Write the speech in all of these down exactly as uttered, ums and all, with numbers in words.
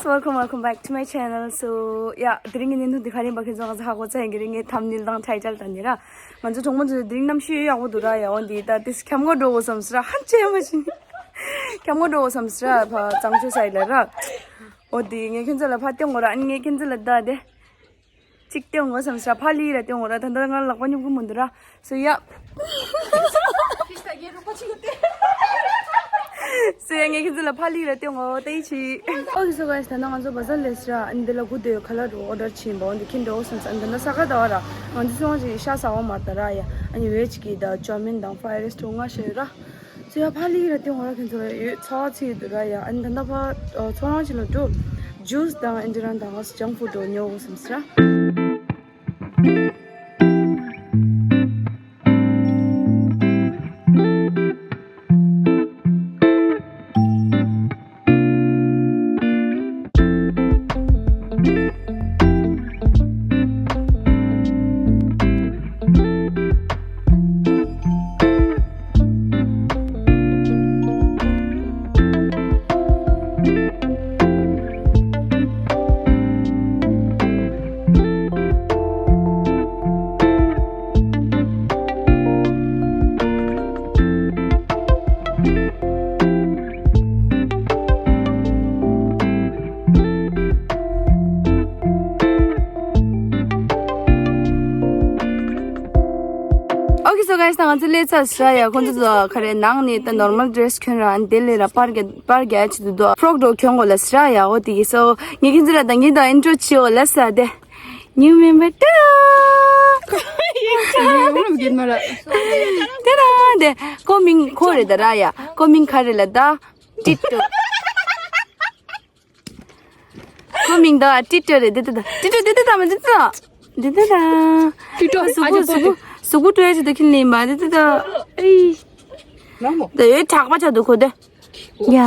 Welcome, welcome back to my channel. So, yeah, དེ་རིང་གི་ཉིན་ཐོ་འདི་ག་རེ་ཡིན་པ་ཁྱེད་ཚོ་ང་ཚོ་ཧ་གོ་ཚར་ཡིན་གྱི་རེད། ངའི་ཐམ་ནེལ་དང་ཊའི་ཊལ་དང་ནི་ར། ང་ཚོ་གྲོགས་མོ་ཚོ་དེ་རིང་གནམ་གཤིས་ཡག་པོ་འདུག་ར། ཡ་འོ་འདི་ད་ཏིས་ཁྱམ་ག་འགྲོ་དགོས་བསམ་སི་ར། ཧན་ཅེ་མ་ཤིན། ཁྱམ་ག་འགྲོ་དགོས་བསམ་སི་ར། ཕ་གཙང་ཆུ་སའི་ལ་ར། འོ་འདི་ངས་ཁྱེད་ཚོ་ལ་ཕ་སྟོན་དགོས་ར། ཨ་ནི་ངས་ཁྱེད་ཚོ་ལ་ད་དེ། གཅིག་སྟོན་དགོས་བསམ་སི་ར། ཕ་ལི་ར་སྟོན་དགོས་ར། ད་ལྟ་ང་ལག་པ་སྙོབ་གི་མི་འདུག་ར། སོ་ཡ། སོ་ཡ་ངས་ཁྱེད་ཚོ་ལ་ཕ་ལི་ར་སྟོན་དགོས་ཏེ་ཆི། ཨོ་ཁེ་སོ་ག་ཡིས་ད་ནང་ང་ཚོ་བ་ཟར་ལས་སི་ར། ཨ་ནི་འདི་ལ་སྒུག་སྡོད་ཡོད། ཁ་ལག་འགྲོ་ཨོ་ཌར་བྱིན་པ་འོ་འདི་ཁྱེད་འགྲོ་བསམ་སི་ར། ཨ་ནི་ད་ལྟ་ས་ག་ཟླ་བ་ར། ང་ཚོ་སོང་ཅིག་ཤ་ཟ་བ་མ་ད་ར་ཡ། ཨ་ནི་ཝེ་ཇི་གི་ད་ཅོ་མིན་དང་ཕ་རའེ་རེས་ཊོ་ལྔ་ཤ་ཡོད་ར། ཚོ་ཡ་ཕ་ལི་ར་སྟོན་དགོས་ར། ཁྱེད་ཚོ་ལ་ཡོད་ཚོ་ཚིག་འདུག་ར་ཡ། ཨ་ནི་ད་ལྟ་ཕ་ཚོ་རང་ཅིག་ལ་འགྲོ། ཇུས་དང་ཨིན་ཌི་རན་དང་ཇང་ཕུ་ཌི་ཉོ་དགོས་བསམ་སི་ར། Okay, so guys, ད་ང་ཚོ་སླེབས་ཚར་སི་ར་ཡ། ཁོང་ཚོ་ཚོ་ག་རེ་ནང་ནས་ད་ནོར་མལ་ཌི་རེ་སི་གྱོན་ར། ཨ་ནི་དེ་ལས་ར་པར་རྒྱག་པར་རྒྱག་ཆེད་དུ་དོ་ཕྲོག་འགྲོ་གྱོན་དགོས་ལ་སི་ར་ཡ། འོ་དེ་གི་སོ་ངས་ཁྱེད་ཚོ་ལ་ད་ངས་ད་ཨིན་ཊྲོ་བྱེད་འོ་ལ་ས་དེ། New member, ཏེ་ར། ཏེ་ར། དེ་ཁོ་མིང་ཁོ་རེད་ད་ར་ཡ། ཁོ་མིང་ག་རེ་ལ་ད། ཏི་ཏོ། ཁོ་མིང་ད་ཏི་ཏོ་རེད། དེ་ད་ད། ཏི་ཏོ་དེ་ད་ད་མ་དེ་ད། དེ་ད་ད། ཏི་ཏོ། གཟུགས་པོ་གཟུགས་པོ་གཟུགས་པོ་སྤྲོད་ཡ་ཅིག་ད་ཁྱེད་ལེན་མ་དེ་ད་ད། ཨེ། ད་ཡོད་གྲགས་པ་ཆགས་འདུག་ཁོ་དེ། ཡ།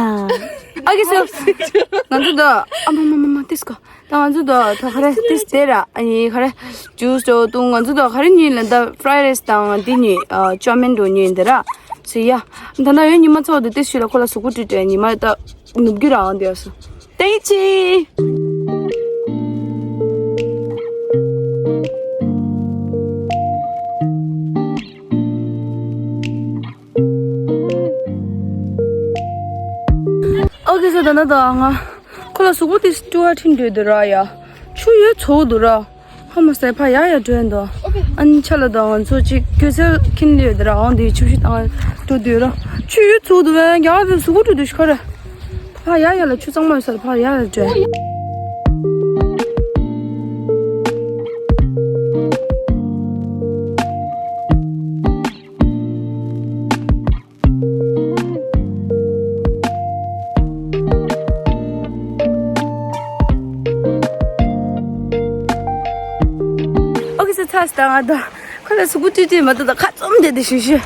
ཨ་ཀི་སོ། ང་ཚོ་ད། ཨ་མ་མ་མ་མ་ཏིས་ཀོ། ད་ང་ཚོ་ད་ད་ག་རེ་ཏིས་དེ་ར། ཨ་ནི་ག་རེ། ཇུས་ཅོ་དུང་ང་ཚོ་ད་ག་རེ་ཉོས་ལ་ད་ཕ་རའེ་རེས་དང་དེ་ཉོས། ཨ་ཅོ་མིན་འགྲོ་ཉོས་འདི་ར། སི་ཡ། ད་ན་ཡོད་ཉི་མ་ཚོ་དེ་ཏིས་ཞུ་ལ་ཁོ་ལ་གཟུགས་པོ་བཀྲུས་བཀྲུས་ཉི་མ་ད་ནུབ་རྒྱུ་རང་དེ་སོ། ཏེང་ཅི། ཨོ་ཁེ་སོ། ད་ན་ད་ང་ཁོ་ལ་གཟུགས་པོ་དེ་སི་ཊུ་ཨ་ཁྲིན་འདོད་དུ་ར་ཡ། ཆུ་ཡོད་ཚོགས་དུ་ར། ཧ་མ་སེ་ཕ་ཡ་ཡ་འགྲོ་ཡ་འདོ། ཨ་ནི་ཆ་ལ་ད་ང་ཚོ་ཅིག་སྐྱོ་སེལ་ཁིན་ལི་ཡོད་དུ་ར། འོང་དེ་ཆུ་བཞི་དང་འགྲོ་དུ་ར། ཆུ་ཡོད་ཚོགས་དུ་བས་ཡ་དེ་གཟུགས་པོ་བཀྲུས་དུ་ཤི་ཁ་ར། ཕ་ཡ་ཡ་ལ་ཆུ་གཙང་མ་ཡོད་ས་ལ་ཕ་ཡ་ཡ་འགྲོ་ཡ། ཨོ་ཁེ་སོ། ཚ་སི་ད་ང་ད་ཁ་ལ་སུ་གུ་ཏི་ཏི་མ་ད་ད་ཁ་ཙོམ་དེ་དེ་ཤི་ཤི།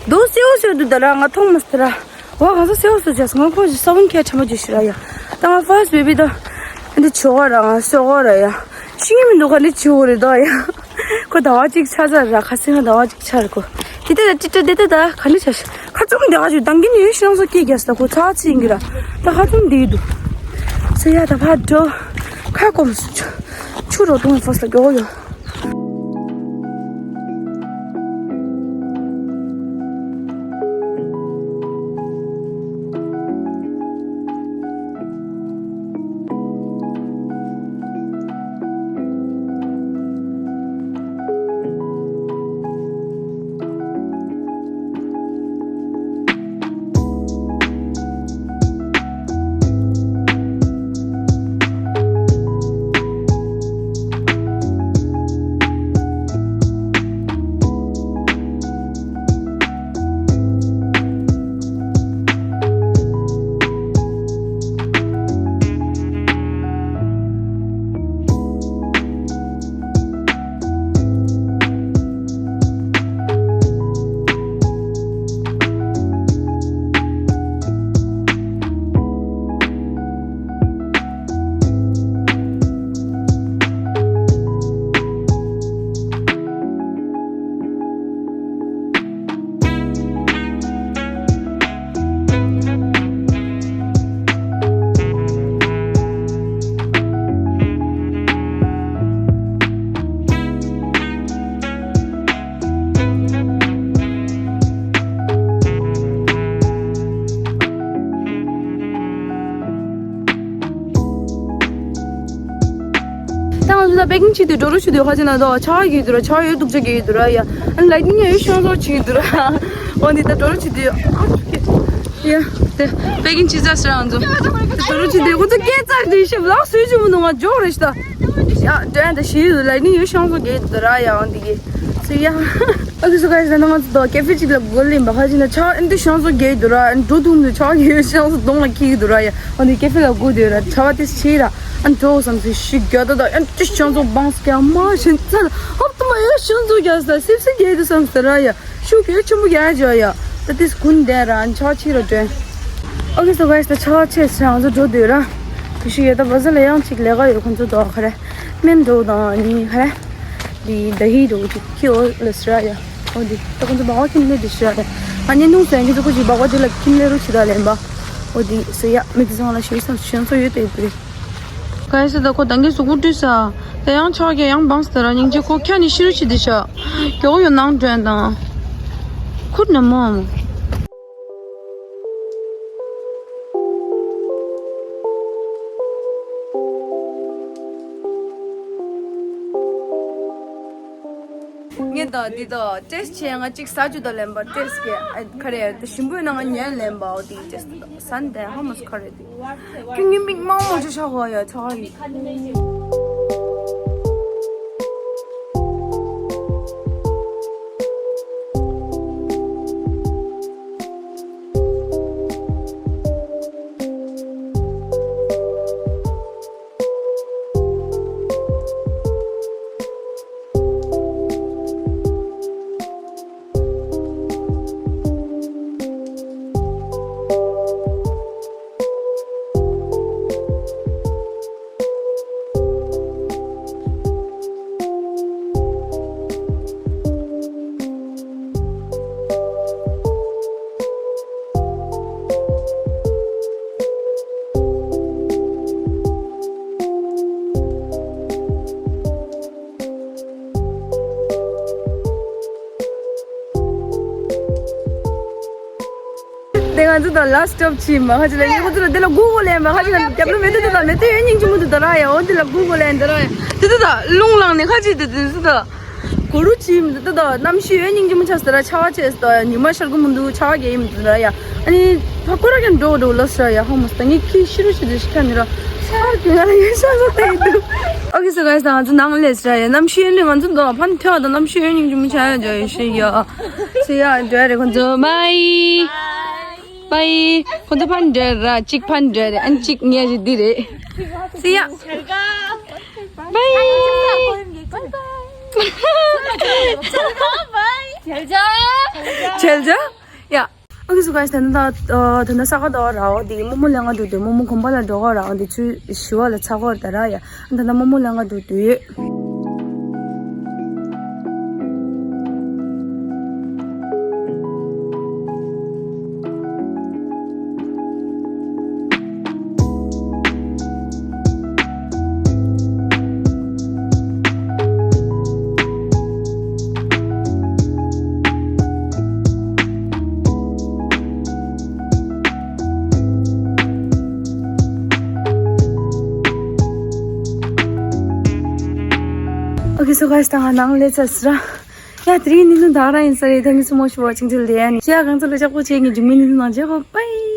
དོ་སེའུ་སེའུ་དུ་ད་ར་ང་མཐོང་མ་སྟེ་ར། ཝ་གང་ས་སེའུ་སུ་ཅས་ང་ཁོ་ཞི་ས་བོན་ཁྱེད་ཁྲ་མ་ཇུ་ཤི་ར་ཡ། ད་ང་ཕར་སི་བེ་བི་ད་འདི་ཆོ་ག་ར་ང་སོ་ག་ར་ཡ། ཤི་ངི་མི་འདུག་ག་ནི་ཆི་འོ་རེད་ད་ཡ། ཁོ་ཟླ་བ་གཅིག་ཆ་ཚར་ར། ཁ་སེང་ཟླ་བ་གཅིག་ཆར་གོ། དེ་དེ་ད་ཏི་ཏི་དེ་དེ་ད་ག་ནི་ཆ་ཤི། ཁ་ཙོམ་དེ་ག་ཞུ་དང་གི་ནི་ཡོད་ཤང་སོ་སྐྱེ་རྒྱ་ས་ད་ཁོ་ཚ་ཚི་ཡིན་གི་ར། ད་ཁ་ཙོམ་དེ་ཡི་འདུག་སེ་ཡ། ད་ཕར་འགྲོ། ཁ་སྐོམ་སུ་ཆུ་ཆུ་རོ་ཏུང་ཧྥོ་སི་ལ་གོ་ཡོ། ཁྱིམ་གཅིག་དེ་འགྲོ་རོགས་བྱེད་དུས་ཁ་ཅིག་ན་དོ་ཆར་པ་རྒྱག་གི་འདུག་ར། ཆར་པ་ཡོད་སྡུག་ཅག་རྒྱག་གི་འདུག་ར་ཡ། ཨ་ནི་ལའི་ཊི་ནིང་ཡང་ཡོད་ཤོང་ཚོགས་བྱེད་ཀྱི་འདུག་ར། འོ་འདི་ད་འགྲོ་རོགས་བྱེད་དུས་ཨ་ཡ། དེ་པེ་ཀིང་བྱེད་ཚར་ཟེར་ར་ང་ཚོ། འགྲོ་རོགས་བྱེད་དུས་ཁོ་ཚོ་སྐད་ཚར་དུས་ཤི་ལག་སུས་ཅི་མི་འདུག་ང་འཇོག་རེ་ཤི་ད། ཡ་དྲན་ད་ཤི་ཡོད། ལའི་ཊི་ནིང་ཡོད་ཤོང་ཚོགས་རྒྱག་གི་འདུག་ར་ཡ། འོ་འདི་གི་སུ་ཡ། ཨ་ཁུ་སུ་ག་ཡི་ཟ་ན་ང་ཚོ་དོ་ཀེ་ཕེ་གཅིག་ལ་སྒོ་ལེན་པ་ཁ་ཅིག་ན་ཆར་པ་ཨ་འདི་ཤོང་ཚོགས་རྒྱག་གི་འདུག་ར། འགྲོ་ཐུབ་མི་འདུག་ཆར་པ་ཡོད་ཤོང་ཚོགས་གདོང་ལ་འཁྱེར་གི་འདུག་ར་ཡ། འོ་འདི་ཀེ་ཕེ་ལ་སྒུག་སྡོད་ར། ཆར་པ་དེ་ཆེ་ར། ཨ་འགྲོ་བསམ་སོང་ཤི་རྒྱག་ད་ད་ཨ་ཅི་ཤོང་ཚོགས་བང་སི་ཀ་མ་ཤིན་ཚར་ཧབ་ཏུ་མ་ཡོད་ཤོང་ཚོགས་རྒྱག་ས་སིབ་སིབ་རྒྱག་དུ་བསམ་ཟེར་ར་ཡ། ཤུགས་གལ་ཆེན་པོ་རྒྱག་བྱ་ཡ། ད་དེ་སྒུག་བསྡད་ར་ཨ་ཆར་པ་ཆེ་ར་དྲན། ཨོ་ཁེ་སོ་ག་ཡི་ད་ཆར་པ་ཆེ་ཟེར་ང་ཚོ་འགྲོ་སྡོད་ར། གི་ཤི་ཡ་ད་བ་ཟ་ལ་ཡང་ཅིག་ལས་ཀ་ཡོད་ཁོང་ཚོ་དོ་ཁ་ར། སྨན་འགྲོ་དང་ནི་ཁ་ར། འདི་ད་ཧི་འགྲོ་ཅིག་ཁྱི་འོ་ལ་སི་ར་ཡ། འོ་འདི་ད་ཁོང་ཚོ་སྦག་སྦག་ཁྱིམ་ལས་འདི་ཤི་ར་ར། ང་གཉིས་ནུང་སེང་གི་ཚོ་ཁོ་ཅིག་སྦག་སྦག་འདི་ལ་ཁྱིམ་ལས་རུ་ཆི་ད་ལེན་པ། འོ་འདི་སུ་ཡ་མི་དེ་ཚང་ལ་ཤི་སང་ཤི་སང་ཡོད་དེ་བུ་རེ། ག་ཡི་སི་ད་ཁོ་ད་གིན་གཟུགས་པོ་བཀྲུས་ས། ད་ཡང་ཆག་གི་ཡང་བང་སི་ད་ར་སྙིང་རྗེ་ཁོ་ཁྱ་ནི་ཤི་རུ་ཆི་འདི་ཤ། མགྱོགས་ཡོད་ནང་དྲན་དང་། ཁུར་ན་མོ། ངས་ད་འདི་ད་ཊེ་སི་ཊི་བྱས་ང་གཅིག་ཟ་རྒྱུ་ད་ལེན་པ་ཊེ་སི་ཊི་གས་ཨ་ཁ་རེ་ད་ཞིམ་པོའི་ནང་ང་ཉན་ལེན་པ་འོ་དེ་ཊེ་སི་ཊི་ད་ཟ་འདི་ཧ་མ་སི་ཁ་རེ་དེ་ཁྱོད་ངའི་མིག་མང་མོ་ཅིག་ཤ་གོ་ཡ་ཆག་ཡིན། དེ་ང་ཚོ་དང་ལ་སི་ཊོབ་ཕྱིན་མ་ཁ་ཅིག་ལ་ངས་ཁོ་ཚོ་ལ་དེ་ལ་སྒུག་དགོས་ལན་མ་ཁ་ཅིག་ལ་རྒྱབ་ལོ་མེད་དུ་དེ་དང་མེད་དུ་ཡོད་སྙིང་རྗེ་མོ་དུ་དོ་ར་ཡ། འོ་དེ་ལ་སྒུག་དགོས་ལན་དོ་ར་ཡ། དེ་དུ་ད་རླུང་ལངས་ནས་ཁ་ཅིག་དེ་དེ་དུ་ད་གོ་རུ་ཅི་མི་དུ་ད་གནམ་གཤིས་ཡོད་སྙིང་རྗེ་མོ་ཆགས་སི་ད་ར། ཆར་པ་ཆེ་སི་ད་ཡ། ཉི་མ་ཤར་གི་མི་འདུག་ཆར་པ་རྒྱག་གི་མི་འདུག་ད་ར་ཡ། ཨ་ནི་ཕ་ཁོ་ར་ཀན་འགྲོ་འགྲོ་ལ་སི་ར་ཡ། ཧ་མ་སི་ད་ངས་ཁྱི་ཤི་རུ་ཤི་དུ་ཤི་ཁ་ནི་ར། ཨོ་ཁེ་སོ་ག་ཡི་སི་ང་ཚོ་ནང་ལས་སི་ར་ཡ། གནམ་གཤིས་ཡོད་ནི་ང་ཚོ་འདོ་ཕན་ཐོགས་དང་གནམ་གཤིས་ཡོད་སྙིང་རྗེ་མོ་ཆགས་ཡ་ཇ་ཡོད་ཤི་ཡ། སི་ཡ་འདྲ་རེ་ཁོང་ཚོ་བྷའི། བྷའི། ཁོང་ཚོ་ཕན་འདྲ་ར་གཅིག་ཕན་འདྲ་རེ་ཨན་གཅིག་ཉལ་རེ་འདི་རེ། སི་ཡ། བྷའི། བྱེལ་བྱ། ཡ། ཨོ་ཁེ་སོ་ག་ཡི་སི་ད་ད་ད་ད་ས་ག་ད་ར་འོ་དེ་མོ་མོ་ལེན་ག་འགྲོ་དུས་མོ་མོ་དགོན་པ་ལ་འགྲོ་ག་ར་འོ་དེ་ཚུ་ཞི་བ་ལ་ཚ་ག་ད་ར་ཡ། ད་ད་མོ་མོ་ལེན་ག་འགྲོ་དུས་ཡོད། ཨོ་ཁེ་སོ་ག་ཡི་སི་ད་ང་ནང་ལས་ཚར་སི་ར། ཡ་དེ་རིང་ནི་ནུ་ད་ར་ཡིན་ས་རེད། Thank you so much for watching till the end. ཡ་གང་ཚོ་ལ་ཅག་པོ་བྱེད་ངེས་འཇུག་མི་ནི་ནང་བྱེད་གོ། བྷའི།